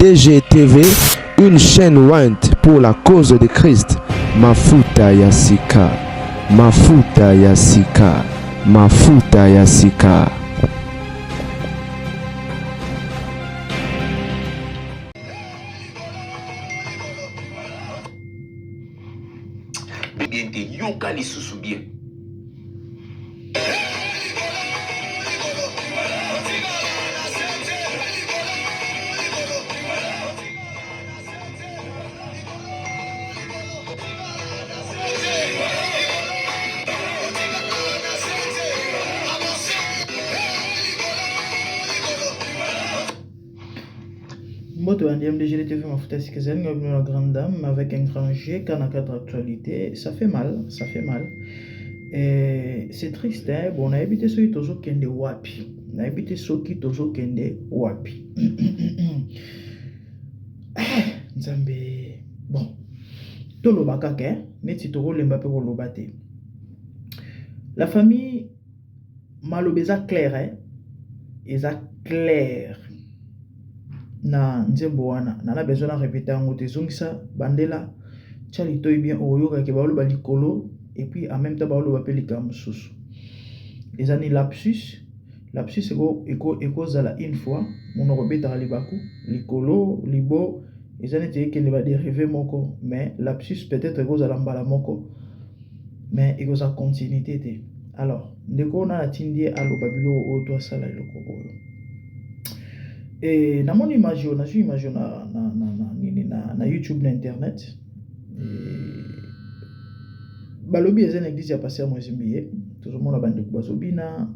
MDG TV, une chaîne ointe pour la cause de Christ. Mafuta ya sika, mafuta ya sika, mafuta ya sika. Bien te yoka lisusu bien. Mbote bandi MDG TV mafuta sika ezali nga bino la grande dame avec un grand G car na cadre actualité ça fait mal ça fait mal et c'est triste hein bon nayebi te soki tozokende wapi nayebi te soki tozokende wapi eh, nzambe bon toloba kaka eh? neti tokolemba mpe koloba te la famille maloba eza claire eh? Eza claire na nzembo wana nana besoin na repete yango te zongisa bandela tia litoyi bien okoyoka ke baoloba likolo et puis en même temps baoloba mpe likambo mosusu eza ni lapsus lapsus ekozala une fois monoko ebetaka libaku likolo libo eza neti ekende ba derive moko mais lapsus peut-être ekozala mbala moko mais ekozala continuité te alors ndeko oyo nana atindi ye aloba biloko oyo to asala eloko oyo e namoni image oyo nazwi image oyo na, na, na, na, nini na, na youtube na internet e, balobi eza na eglise ya pasteur Moïse Mbiye tozomona bandeko bazobina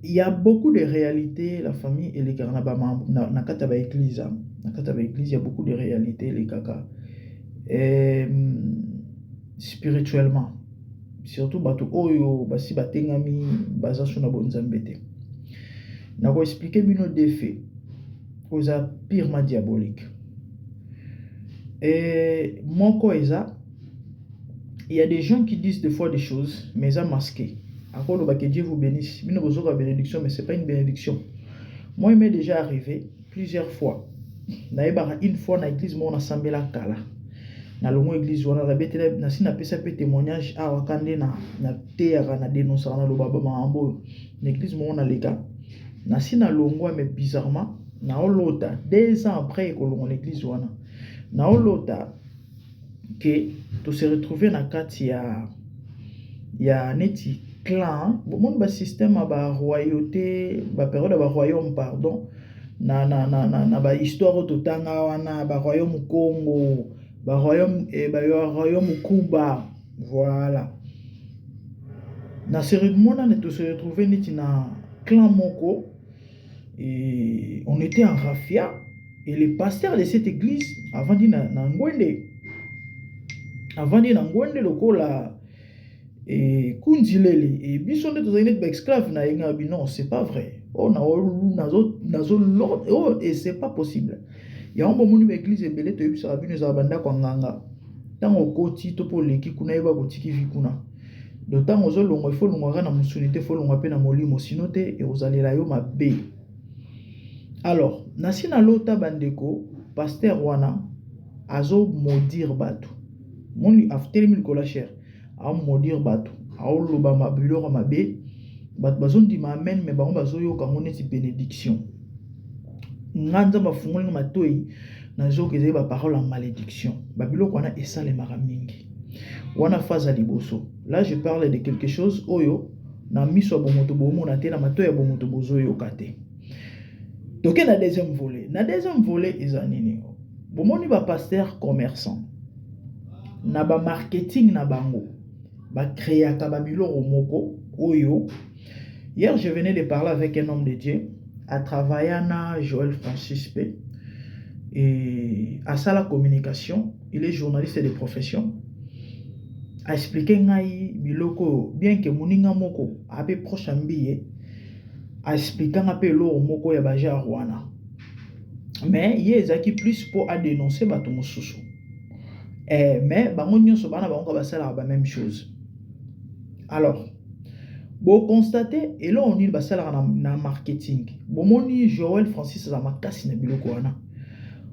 il y a beaucoup de réalités la famille elekaka na ba na, na kati ya ba église na kati ya ba église il y a beaucoup de réalités elekaka eh, spirituellement surtout bato oyo basi batengami baza so na bonzambe te nakoexplike bino deux faits oyo eza purement diabolique e moko eza il y a des gens qui disent des fois des choses mais eza masqué akoloba que Dieu vous bénisse bino bozoka bénédiction mais c'est pas une bénédiction moi il m'est déjà arrivé plusieurs fois nayebaka une fois na église moko nasambela kala nalongo église wana nabetela nasi napesa mpe témoignage awa ka nde nateyaka na dénonçaka naloba bamakambo oyo na église moko naleka nasi nalongwa mais bizarrement naolota 2 ans après ekolongwa na église wana naolota ke to se retrouver na kati ya neti clan bomoni ba système ya ba royauté ba période ya ba royaume pardon na ba histoire oyo totanga wana ba royaume Congo ba royaume eh, ba royaume Kuba voilà na se mona to se retrouver neti na clan moko et on était en raffia et le pasteur de cette église avandi na ngwende avandi na ngwende lokola e kunzilele e biso nde tozali neti baesclave na ye ngai bi non c'est pas vrai oyo nazo nazo oh, et c'est pas possible yango bomoni baeglise ebele toyebisaka bino ezala bandako ya nganga ntango okoti to mpo oleki kuna yeba kotiki vi kuna do ntango ozolongwa ifo olongwa kaka na mosuni te fo olongwa mpe na molimo sino te ekozalela yo mabe alors nasi nalota bandeko pasteur wana azomaudire bato moni atelemi likolo ya chaire aomaudire bato aoloba biloko mabe bato bazondima amen me bango bazoyoka yango neti bénédiction nga nzambe afungoli nga matoi nazoyoka ezali baparole ya malédiction babiloko wana esalemaka mingi wana phase ya liboso là je parle de quelque chose oyo na miso ya bomoto bomona te na matoi ya bomoto bozoyoka te toke na deuxième volet na deuxième volet eza nini bomoni bapasteur commerçant na bamarketing na bango bacréaka babiloko moko oyo hier je venais de parler avec un homme de Dieu à travailler na Joël Francis P et à ça la communication il est journaliste de profession a expliqué ngai biloko bien que moninga moko abe proche ya mbiye a expliqué nga mpe eloko moko ya bagenre wana mais ye ezalaki plus mpo adénoncer bato mosusu eh, mais bango nyonso bana bango basalaka ba même chose alors. Boconstate eloko nini basalaka na marketing. Bomoni Joel Francis aza makasi na biloko wana.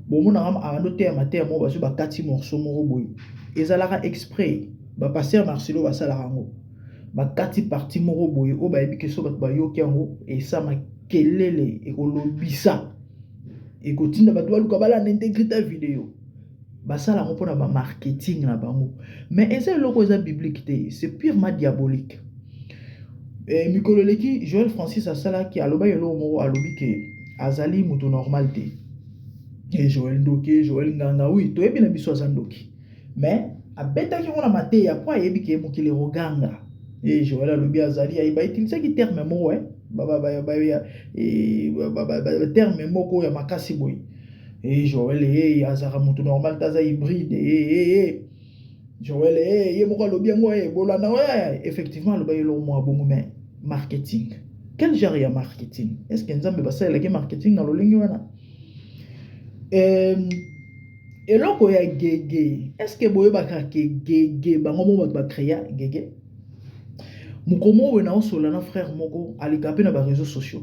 Bomonaka abando teya mateya moko, bazwi bakati morceau moko boye, ezalaka exprès. Bapasteur Marcelo basalaka yango, bakati partie moko boye oyo bayebi ke so bato bayoki yango, esa makelele, ekolobisa, ekotinda bato baluka balanda intégrité ya video. Basala yango mpona bamarketing na bango, mais eza eloko eza biblique te, c'est purement diabolique. Mikolo eleki, Joel Francis asalaki, alobaki eloko moko, alobi ke azali moto normal te. Joel ndoki, Joel nganga. Oui, toyebi na biso aza ndoki, mais abetaki yango na mateya mpo ayebi ke mokili ekoganga. Joel alobi azali, bautilisaki terme moko, terme moko ya makasi boye. Joel azalaka moto normal te, aza hybride. Joel ye moko alobi yango, bolanda. Effectivement, alobaki eloko moko bongo, mais marketing, quel genre ya marketing? Est ce que Nzambe basalelaki marketing na lolenge wana? Eloko ya gege, est ce que boyebaka ke gege, bango moko bato bacréa gege? Mokomo oyo naosola na frère moko aleka mpe na baréseaux sociaux,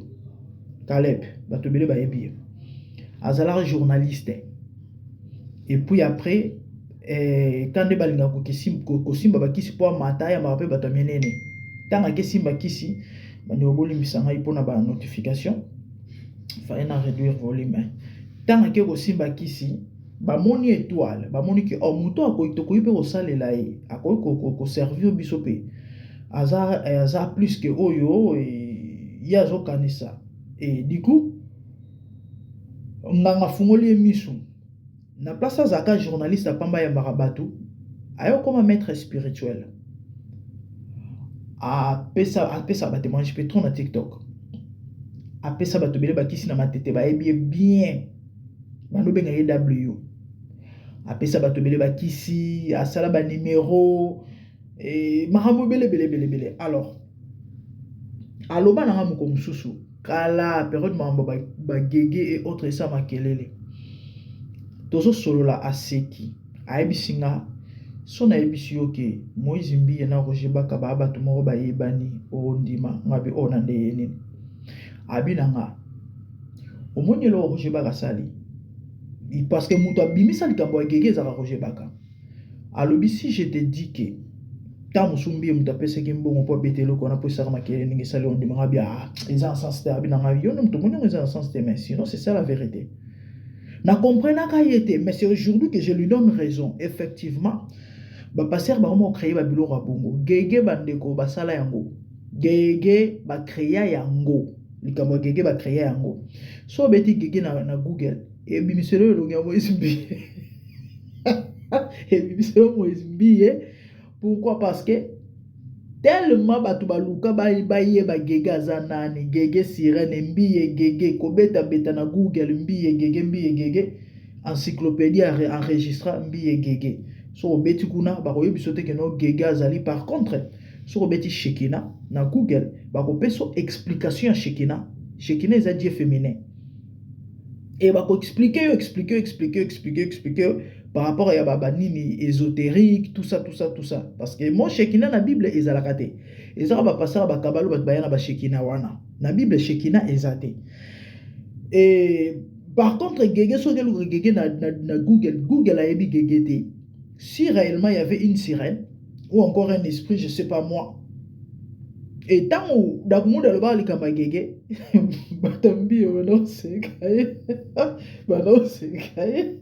Caleb, bato ebele bayebi ye, azalaka journaliste. Et puis après, ka nde balingaka kosimba bakisi mpo amata, ayambaka mpe bato ya minene. Ntango akesimba kisi, bandeko bolimbisa ngai mpona banotification, fallait na réduire volume. Ntango ake kosimba kisi, bamoni étoile, bamoni ke oh, moto akoki, tokoki mpe kosalela ye, akoki koservir biso mpe aza plus ke oyo ye azokanisa. E du coup nganga afungoli ye misu. Na place azalaka journaliste apamba, ayambaka bato, aye okoma maître spirituel, apesa batémoignage mpe trop na TikTok, apesa bato ebele bakisi na Matete, bayebi ye bien, bando obenga ye W. Apesa bato ebele bakisi, asala banimero, makambo ebele ebele ebele ebele. Alors aloba nanga moko mosusu kala, période makambo bagege et autres esa makelele, tozosolola, aseki, ayebisi nga: so nayebisi yo ke Moïse Mbiye na Roger Baka baa bato moko bayebani, ondima? Nga bi oyo na nde ye nini. Abi na nga: omoni eloko Roger Baka asali? Parce que moto abimisa likambo ya gege ezalaka Roger Baka. Alobi: si je te dis ke ntango mosusu Mbiye moto apesaki mbongo mpo abeta eloko wana mpo esaka makelele ndenge esali, ondimanga? Bi ah, eza na sens te. Abi na ngai: yo nde moto omoni yango eza na sens te, mais sinon c'est ça la vérité. Na comprenaka ye te, mais c'est aujourd'hui que je lui donne raison. Effectivement, bapasteur bango moko créé babiloko ya bongo. Gege, bandeko, basala yango. Gege, bacréa yango. Likambo ya gege, bacréa yango. So obeti gege na Google, ebimiselo elongi ya Moïse Mbiye, ebimiselo Moïse Mbiye. Pourquoi? Parce que tellement bato baluka bayeba gege aza nani, gege sirène, Mbiye gege, kobetabeta na Google Mbiye gege, Mbiye gege, encyclopédie enregistra Mbiye gege. Soki obeti kuna, bakoyebi biso te ke no gege azali. Par contre, soki obeti Shekina na Google, bakopesa explication ya Shekina. Shekina eza dieu féminin e bakoexplike yo, explike yo, explike yo, explike yo, explike yo par rapport ya banini ésotérique, tout ça, tout ça, tout ça. Parce que mo Shekina na Bible ezalaka te, ezaka bapasaka bakabalo, bato baya na bashekina wana. Na Bible Shekina eza te. E par contre gege, soki eluka gege na Google, Google ayebi gege te. Si réellement il y avait une sirène ou encore un esprit, je sais pas moi. E ntango Dakumuda alobaka likambo ya gege, bato Mbiyo banda koseka ye, banda koseka ye,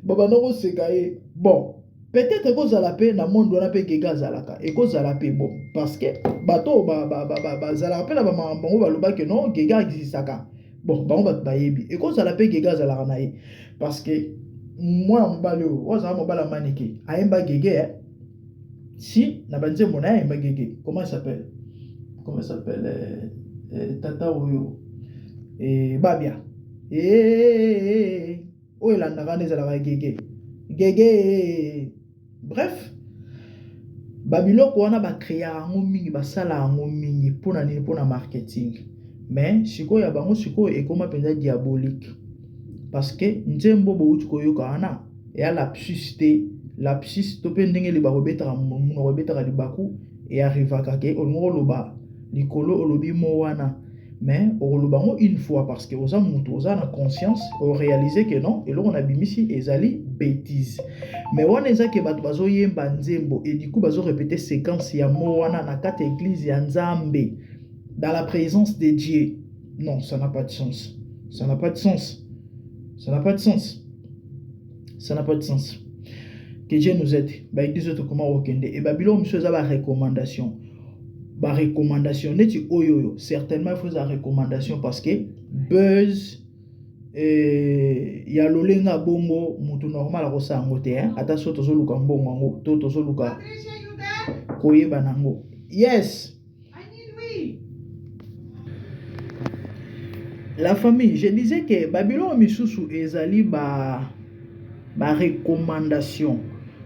babanda koseka ye. Bon, peut-être ekozala mpe na monde wana mpe gege azalaka, ekozala mpe bon, parce que bato bazalaka mpe na bamakambo bango balobaki non, gege existaka. Bon, bango bato bayebi, ekozala mpe gege azalaka na ye, parce que mwana mobali oyo oyo azala mobali ya Maneke ayemba gege, eh? Si na banzembo na ye ayemba gege. Comment il s'appelle, comment il s'appelle, tata oyo, Babia, oyo elandaka wana ezalaka gege gege. Bref, babiloko wana bacréaka yango mingi, basala yango mingi. Mpona nini? Mpona marketing. Mais sikoyo ya bango sikoyo ekóma mpenza diabolique, parce que nzembo bouti koyoka wana eya lapsus te, lapsus to mpe ndenge libaku ebetaka, monoko ebetaka libaku. E arrivaka ke olingi oloba likolo olobi mot wana, mais okoloba yango une fois parce que oza mutu, oza na conscience, oréalise que non, eloko nabimisi ezali bêtise. Mais wana eza ke bato bazoyemba nzembo et du coup bazorépéter séquence ya mot wana na kati ya église ya Nzambe, dans la présence de Dieu. Non, ça n'a pas de sens, ça n'a pas de sens, ça n'a pas de sens, ça n'a pas de sens. Que Dieu nous aide. Baéglise oyo tokoma kokende e babiloko mosusu eza barecommandation, barecommandation neti oyo oyo, certainement il faut eza recommandation parce que buzz ya lolenga bongo, motu normal akosala yango te, hein? Ata so tozoluka mbongo yango to tozoluka koyeba nango. Yes. La famille, je disais que babiloko misusu ezali ba barecommandation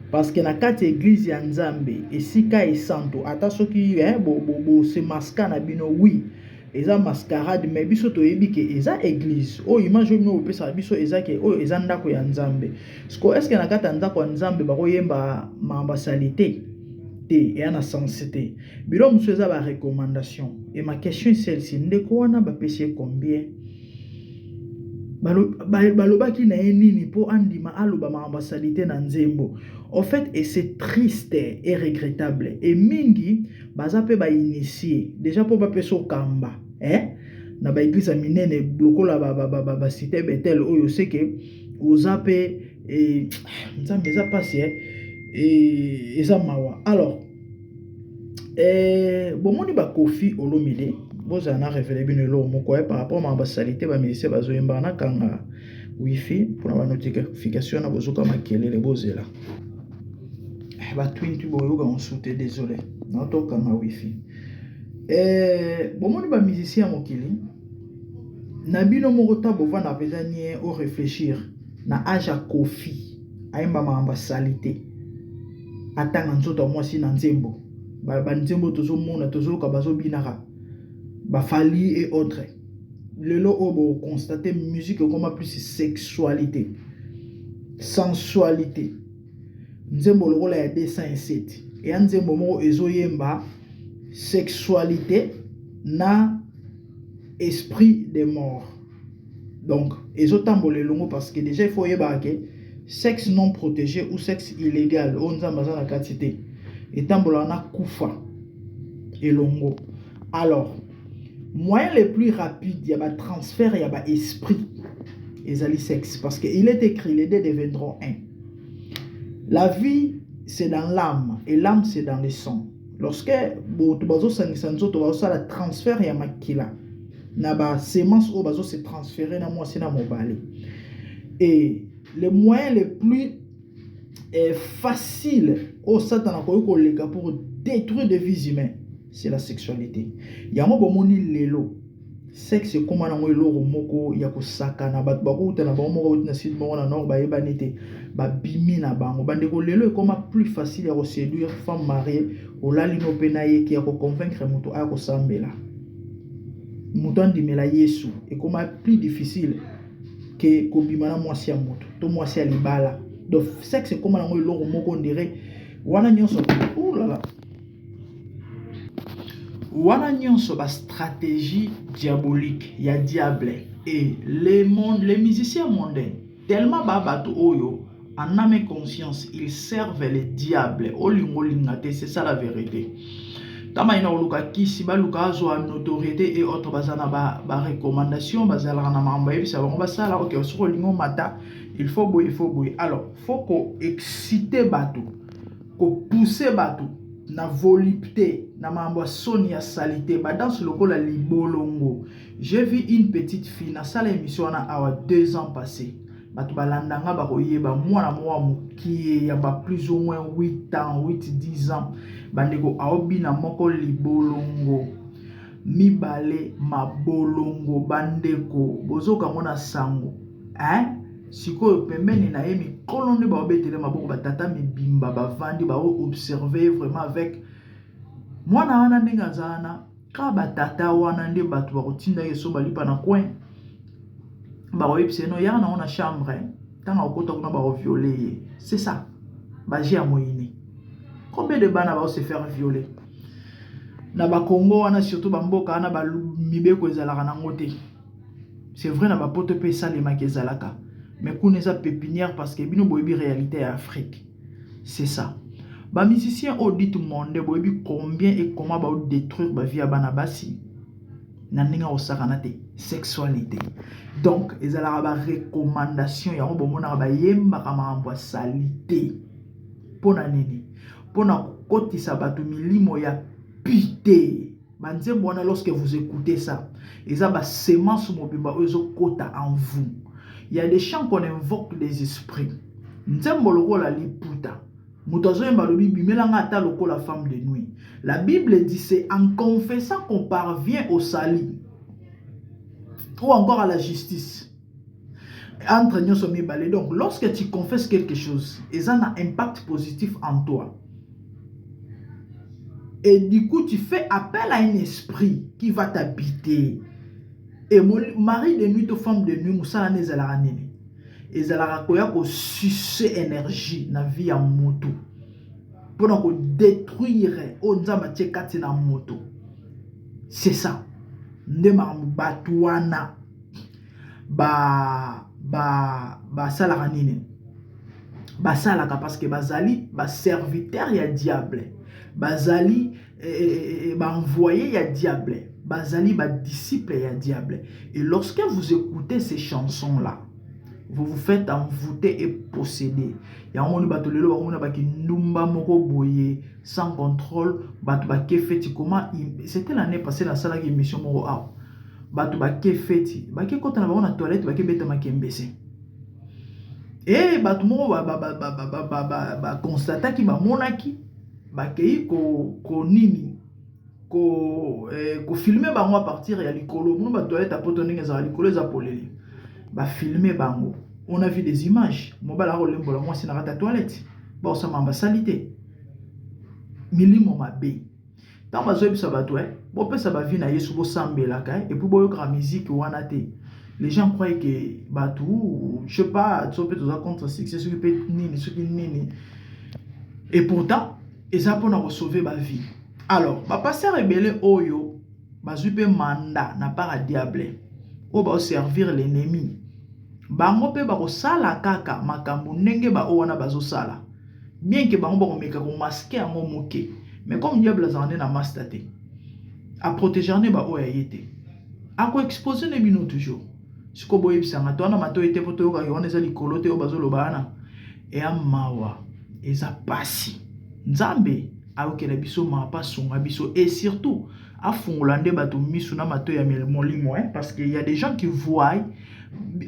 parce que na kati ya église ya Nzambe, esika esanto, ata soki bose masquer na bino, oui, eza mascarade, mais biso toyebi ke eza église. Oyo image oyo bino bopesaka biso eza ke oyo eza ndako ya Nzambe. Siko est-ce na kati ya ndako ya Nzambe bakoyemba makambo asali te? Te, eya na sens te. Biloko mosusu eza barecommandation. Et ma question est celle-ci: ndeko wana bapesi ye combien? Balobaki na ye nini mpo andima aloba makambo asali te na nzembo? En fait, et c'est triste et regrettable. Et mingi baza mpe bainitié déjà mpo bapesa okamba, eh? Na baéglise ya minene lokola bacité Betel oyo, seke oza mpe Nzambe, eza mpasi, eh? Eza mawa. Alors bomoni baKoffi Olomide, bozala na révéler bino eloko moko par rapport ma basali te. Bamusicien bazoyembaka, nakanga wifi mpona banotification na bozoka makelele, bozela batwinti boyoka mosusu te. Désolé, naotokanga wifi. Bomoni bamusicien ya mokili na bino moko, ta bovanda mpenza nie oréfléchir na age ya Koffi, ayemba makambo asali te, atanga nzoto ya mwasi na nzembo. Banzembo tozomona, tozoyoka, bazobinaka baFally et autres. Lelo oyo boconstate musique ekoma plus sexualité, sensualité. Nzembo lokola ya 207 eya nzembo moko ezoyemba sexualité na esprit de mort. Donc ezotambola elongo parce que déjà il faut oyebaka ke sexe non protégé ou sexe illégal oyo Nzambe aza na kati te, etambolaka na kufa elongo. Alors moyen le plus rapide ya batransfert ya baesprit ezali sexe, parce que il est écrit: les deux deviendront un. La vie, c'est dans l'âme et l'âme, c'est dans le sang. Lorsque bato bazosangisa nzoto, bazosala transfert ya makila na basemence oyo bazose transférer na mwasi na mobali. Et le moyen le plus facile oyo Satana akoki koleka pour détruire des vies humaines, c'est la sexualité. Yango bomoni lelo sexe ekóma nango eloko moko ya kosakana. Bato bakouta na bango moko, bauti na sud, moko na nord, bayebani te, babimi na bango. Bandeko, lelo ekóma plus facile ya koséduire femme mariée, olali no mpe na ye, ke ya koconvaincre moto aya kosambela, moto andimela Yesu. Ekóma plus difficile ke kobima na mwasi ya moto to mwasi ya libala. Donc sexe ekóma nango eloko moko ondire wana nyonso, ulala, wana nyonso bastratégie diabolique ya diable. Et les, monde, les musiciens mondains, tellement ba bato oyo en âme et conscience ils servent le diable, olingo olinga te, c'est ça la vérité. Ntango ayina koluka kisi, baluka azwa notoriété et autres, baza na barecommandation, bazalaka na makambo bayebisa bango basala. Ok, soki olingi omata, il faut boye, il faut boye. Alors faut koexciter bato, kopousser bato na volupté, na makambo ya soni, ya saleté, badanse lokola libolongo. J'ai vu une petite fille, nasala émission wana awa 2 ans passé, bato balandanga bakoyeba, mwana moko ya mokie ya ba plus ou moins 8 ans, 8 10 ans. Bandeko, aobina moko libolongo, mibale mabolongo. Bandeko, bozokango na sango, hein? Sikoyo pembeni na ye, mikolo nde baobetele maboko, batata mibimba bavandi, baoobserve vraiment avec mwana wana ndenge aza wana. Kaka batata wana nde bato bakotinda ye so balipa na coin, bakoyebisa ye no yaka nango na chambre. Ntango akokota kuna, bakoviole ye. C'est ça bajeu ya moyini. Combien de bana bao se faire violer? Na bakongo wana, surtout bamboka wana, mibeko ezalaka nango te. C'est vrai, na bapoto mpe esalemaki, ezalaka, mais kuna eza pépinière, parce que bino boyebi réalité ya Afrique, c'est ça. Bamusicien oyo dite monde, boyebi combien et comment baodétruire bavie ya bana basi na ndenge akosakana te, sexualité. Donc ezalaka barecommandation yango bomonaka bayembaka makambo ya sali te. Mpo na nini? Mpona kokotisa bato milimo ya pite. Banzembo wana, lorsque vous écoutez ça, eza basemence mobimba oyo ezokota en vous. Il y a des chants qu'on invoque des esprits. Nzembo lokola Liputa, moto azoyemba alobi: "Bimelanga ata lokola femme de nuit." La Bible dit: c'est en confessant qu'on parvient au salut ou encore à la justice, entre nyonso mibale. Donc lorsque tu confesses quelque chose, eza na impact positif en toi et du coup tu fais appel à un esprit qui va t'habiter. Et mari de nuit to femme de nuit, mosala nde ezalaka nini? Ezalaka koya kosucer énergie na vie ya moto mpona kodétruire oyo Nzambe atie kati na moto. C'est ça nde makambo bato wana basalaka. Nini basalaka? Parce que bazali baserviteur ya diable, bazali baenvoyé ya diable, bazali badisciple ya diable. Et lorsque vous écoutez ces chansons là, vous vous faites envoûter et posséder. Yango moni bato lelo bakomona bakindumba moko boye sans contrôle. Bato bake feti, comment c'était l'année passée, nasalaki émission moko awa. Bato bake feti, bake kota na bango na toilette, bake beta makembese. E bato moko baconstataki, bamonaki, bakei konini, kofilmer bango à partir ya likolo. Mono batoilette ya Poto ndenge ezala, likolo eza polele. Bafilmer bango, on a vu des images, mobali akolembola mwasi na kati ya toilette, baosama basali te. Milimo mabe, ntango bazoyebisa bato bopesa bavie na Yesu, bosambelaka et puis boyokaka miziki wana te, les gens croient que bato, je sais pas, so mpe toza contre succès, soki mpe nini, soki nini. Et pourtant eza mpona kosauver bavie. Alors bapasteur ebele oyo bazwi mpe mandat na part ya diable, oyo baoservir l'ennemi, bango mpe bakosala kaka makambo ndenge baoyo wana bazosala, bien que bango bakomeka komasquer yango moke. Mais comme diable azala nde na master te, aprotéger nde baoyo ya ye te, akoexposer nde bino toujours. Sikoyo boyebisanga to wana matoi te mpo toyokaki wana eza likolo te. Oyo bazoloba wana eya mawa, eza pasi. Nzambe ayokela biso mawa mpe asunga biso et surtout afungola nde bato misu na matoi ya molimo, hein? Parce que y a des gens qui voient.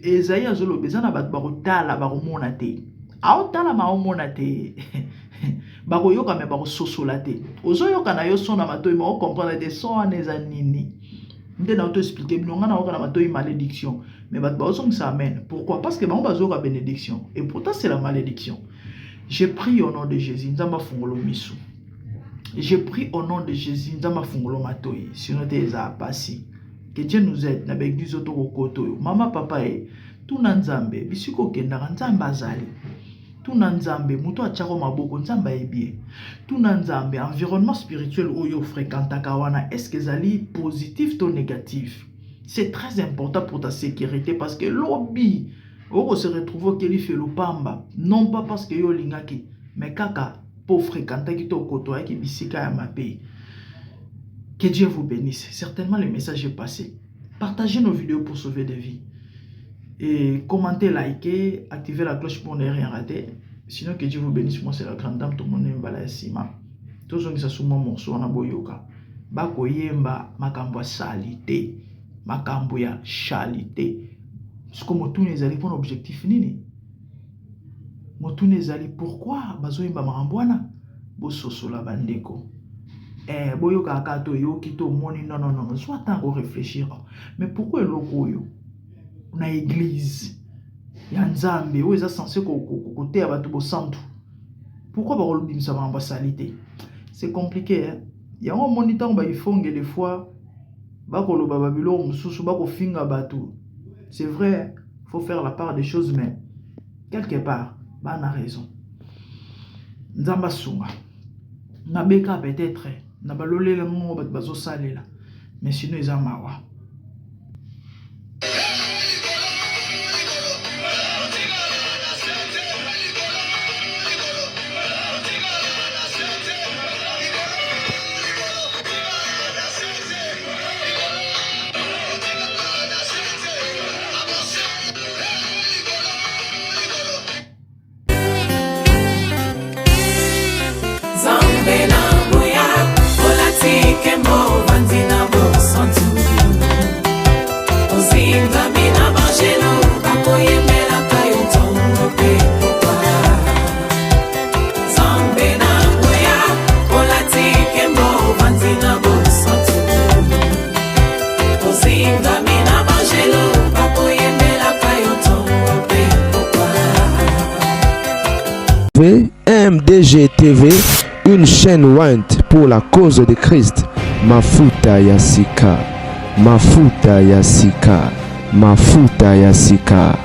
Ezali azoloba, eza na bato bakotala, bakomona te, aotala maomona te, bakoyoka me bakososola te. Ozoyoka na yo son na matoi, ma ocomprendre te son wana eza nini. Nde na oto expliquer bino, nga nayoka na matoi malédiction, mais bato bazongisa amen. Pourquoi? Parce que bango bazoyoka bénédiction et pourtant c'est la malédiction. Je prie au nom de Jésus, Nzambe afungolo misu. Je prie au nom de Jésus, Nzambe afungolo matoi, sinon te eza pasi. Que Dieu nous aide na baeglise oyo tokokota oyo. Mama, papa, ye tuna Nzambe bisika okendaka, Nzambe azali. Tuna Nzambe moto atiako maboko, Nzambe ayebi ye. Tuna Nzambe environnement spirituel oyo ofréquentaka wana, est ce que ezali positif to négatif? C'est très important pour ta sécurité, parce que lobi okose retrouver okeli felo pamba, non pas parce que yo olingaki, mais kaka mpo ofréquentaki to okotoyaki bisika ya mabe. Que Dieu vous bénisse. Certainement le message est passé. Partagez nos vidéos pour sauver des vies et commentez, likez, activez la cloche pour ne rien rater. Sinon, que Dieu vous bénisse. Moi, c'est la grande dame, tout le monde mbala ya nsima. Tozongisa suma morceau wana, boyoka. Bakoyemba makambo ya saleté, makambo ya saleté. Siko motuna ezali mpona objectif nini? Motuna ezali pourquoi bazoyemba makambo wana? Bososola, bandeko. Boyokaka kaka toyoki, tomoni, non, non, non, zwa ntango réfléchir. Mais pourquoi eloko oyo na église ya Nzambe oyo eza censé koteya bato bosantu, pourquoi bakolobimisa makambo asali te? C'est compliqué, hein? Yango omoni ntango baifonge, des fois bakoloba babiloko mosusu, bakofinga bato. C'est vrai, faut faire la part des choses, mais quelque part bana raison. Nzambe asunga. Nabeka peut-être. Na balolela mongo bato bazosalela, mais sinon eza mawa. Nzambe na nguya, olati nkembo, ovandi na bosantu, ozingami na banjelu bakoyembelaka yo ntongo mpe pokwa. Nzambe na nguya, olati nkembo, ovandi na bosantu, ozingami na banjelu bakoyembelaka yo ntongo mpe pokwa. MDG TV, une chaîne ointe pour la cause de Christ. Mafuta ya sika, mafuta ya sika, mafuta ya sika.